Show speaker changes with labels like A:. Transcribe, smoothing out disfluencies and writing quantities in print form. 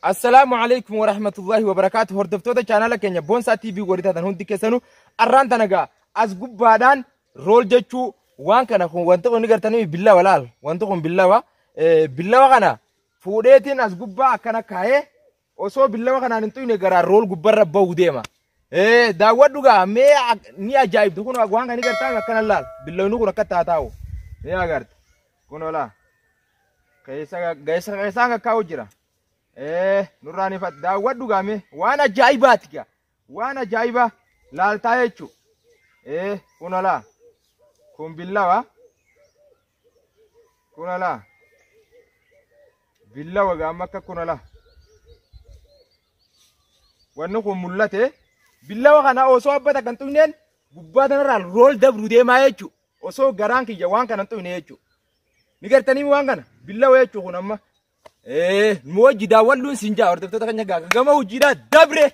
A: Assalaamu alaikum warahmatullahi wabarakaatu. Hordoftoota chaanala keenya Boonsaa TV warri taatan hundi keessanuu, arraan tana gaa as gubbaadhaan roll jechuu waan kana kun, wanta kun ni gartanii, billawa laal, wanta kun billawa. Billawa kana fuudheetiin as gubbaa akkana kaayee, osoo billawa kanaan hin xuyne garaa roll gubbarra bahu deema. Daawwadhu gaa mee, ni ajaa'ibdu. Kun waan kana ni gartaa, akkana laal, billawni kun akka taataa'u ni agarta. Kun olaa keessa keessaan kakkaa'u jira. Nurraan ifat, daawwadhu gaame, waan ajaa'ibaati gaa, waan ajaa'ibaa laaltaa jechuu. Kun olaa kun billawa, kun olaa billawa gaama akka kun olaa wanni kun mul'ate. Billawa kana osoo abbata kan xuqneen gubbaa tanarraa roll dabru deemaa jechuu, osoo garaan kiyya waan kana hin xuqne jechuu. Ni gartanii, waan kana billawa jechuu kun amma. Nu wajji daawwadhuun siin jaa, hordoftoota keenya, gaa gama hojiidhaa dabre.